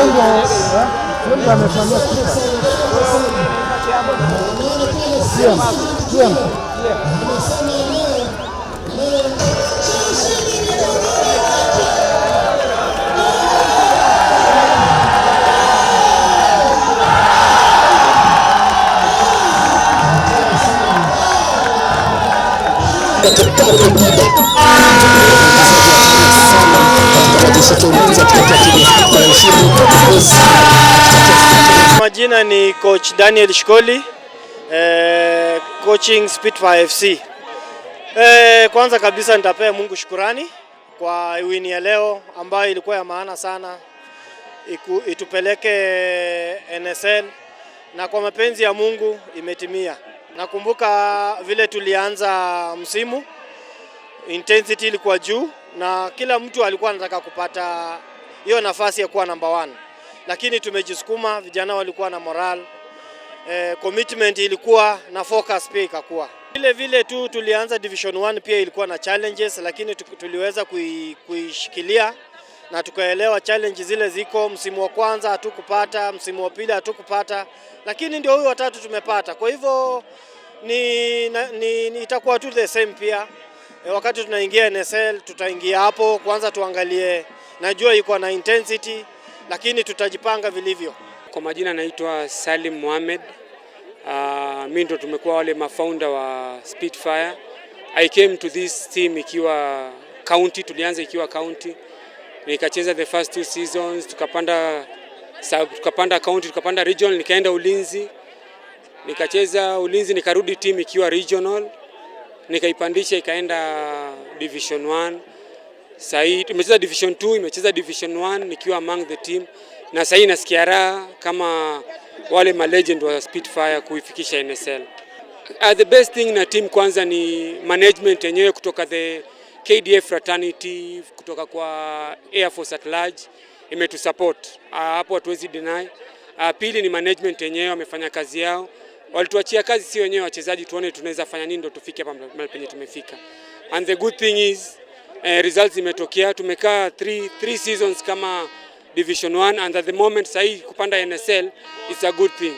Ndio amesimamia spika. PM, PM. Majina ni Coach Daniel Shikoli, coaching Spitfire FC. Kwanza kabisa nitapea Mungu shukurani kwa win ya leo ambayo ilikuwa ya maana sana itupeleke NSL na kwa mapenzi ya Mungu imetimia. Nakumbuka vile tulianza msimu, intensity ilikuwa juu na kila mtu alikuwa anataka kupata hiyo nafasi ya kuwa number one, lakini tumejisukuma, vijana walikuwa na moral, commitment ilikuwa na focus pia ikakuwa vile vile tu. Tulianza Division 1 pia ilikuwa na challenges, lakini tuliweza kuishikilia na tukaelewa challenge zile ziko. Msimu wa kwanza hatukupata, msimu wa pili hatukupata, lakini ndio huyu watatu tumepata. Kwa hivyo ni itakuwa tu the same pia. Wakati tunaingia NSL tutaingia hapo kwanza tuangalie, najua iko na intensity, lakini tutajipanga vilivyo. Kwa majina naitwa Salim Mohamed. Mi ndo tumekuwa wale mafounder wa Spitfire. I came to this team ikiwa county, tulianza ikiwa county. Nikacheza the first two seasons, tukapanda sub, tukapanda county, tukapanda regional, nikaenda Ulinzi. Nikacheza Ulinzi, nikarudi team ikiwa regional. Nikaipandisha ikaenda Division 1. Sahii tumecheza Division 2, imecheza Division 1 nikiwa among the team, na sahii nasikia raha kama wale ma legend wa Spitfire kuifikisha NSL. The best thing na team kwanza ni management yenyewe kutoka the KDF fraternity, kutoka kwa Air Force at large imetusupport. Hapo hatuwezi deny. Pili ni management yenyewe wamefanya kazi yao, walituachia kazi si wenyewe wachezaji, tuone tunaweza fanya nini ndo tufike hapa mahali penye tumefika. And the good thing is results zimetokea. Tumekaa three seasons kama Division 1 and at the moment sahii kupanda NSL, it's a good thing.